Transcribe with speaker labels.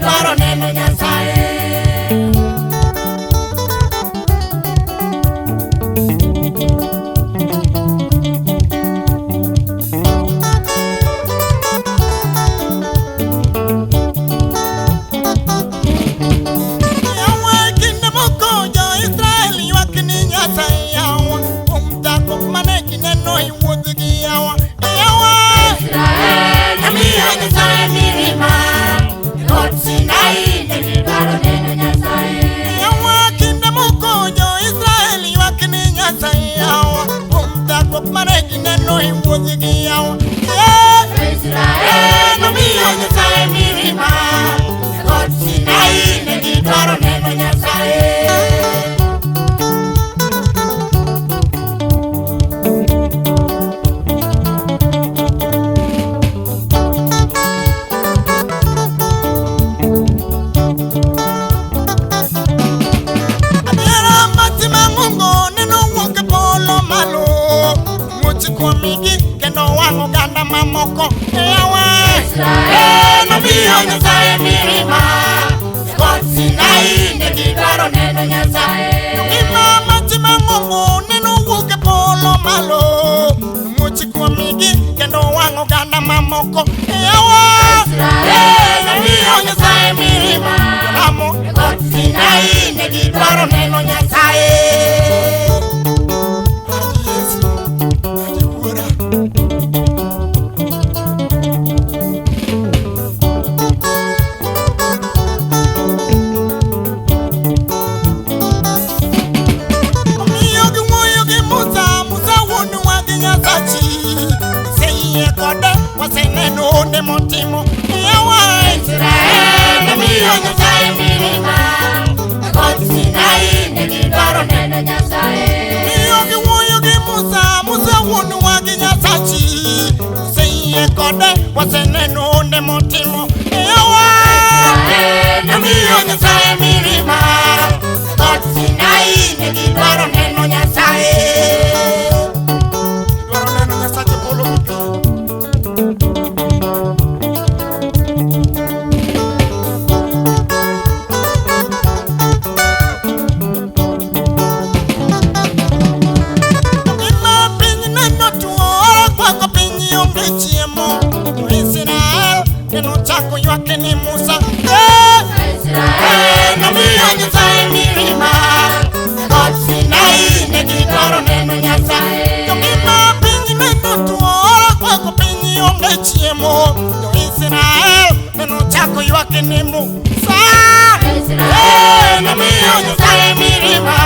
Speaker 1: gidwaro neno Nyasaye.
Speaker 2: Yawa kinde moko jo-Israel ywak ni Nyasaye yawa kuom thagruok mane gineno e wuodhgi yawa. Yawa
Speaker 1: Israel nomiyo Nyasaye mirima, e got Sinai ne gidwaro neno Nyasaye.
Speaker 2: Yawa kinde moko jo-Israel ywak ni Nyasaye yawa kuom thagruok mane gineno e wuodhgi yawa. Yeah.
Speaker 1: Israel nomiyo Nyasaye mirima, e got Sinai ne gidwaro neno Nyasaye.
Speaker 2: Adiera mach mang'ongo nenowuok e polo malo muoch kuomigi kendo wang' oganda mamoko. Yawa
Speaker 1: Israel nomiyo Nyasaye mirima, e got Sinai ne gidwaro neno Nyasaye.
Speaker 2: Gima mach mang'ongo nenowuok e polo malo muoch kuomigi kendo wang' oganda mamoko. Yawa
Speaker 1: Israel nomiyo Nyasaye mirima,
Speaker 2: Lamo
Speaker 1: e got Sinai ne gidwaro neno Nyasaye.
Speaker 2: Yesu, aji wuora. Omiyo giwuoyo gi Musa, Musa wuonwa gi Nyasachi. Waseyie kode, waseneno honde motimo. Yawa
Speaker 1: Israel nomiyo Nyasaye mirima, e got Sinai ne gidwaro neno Nyasaye.
Speaker 2: Omiyo giwuoyo gi Musa, Musa wuonwa gi Nyasachi. Waseyie kode, waseneno honde motimo. Yawa
Speaker 1: Israel nomiyo Nyasaye mirima, e got Sinai ne gidwaro neno Nyasaye.
Speaker 2: Dwaro neno Nyasache polo gi piny. Gima piny neno tuo kwako piny onge chiemo. To Israel nenochako ywak ni Musa. Eh!
Speaker 1: Israel nomiyo Nyasaye mirima, e got Sinai ne gidwaro neno Nyasaye.
Speaker 2: To gima piny neno tuo kwako piny onge chiemo. To Israel nenochako ywak ni Musa.
Speaker 1: Israel nomiyo Nyasaye mirima,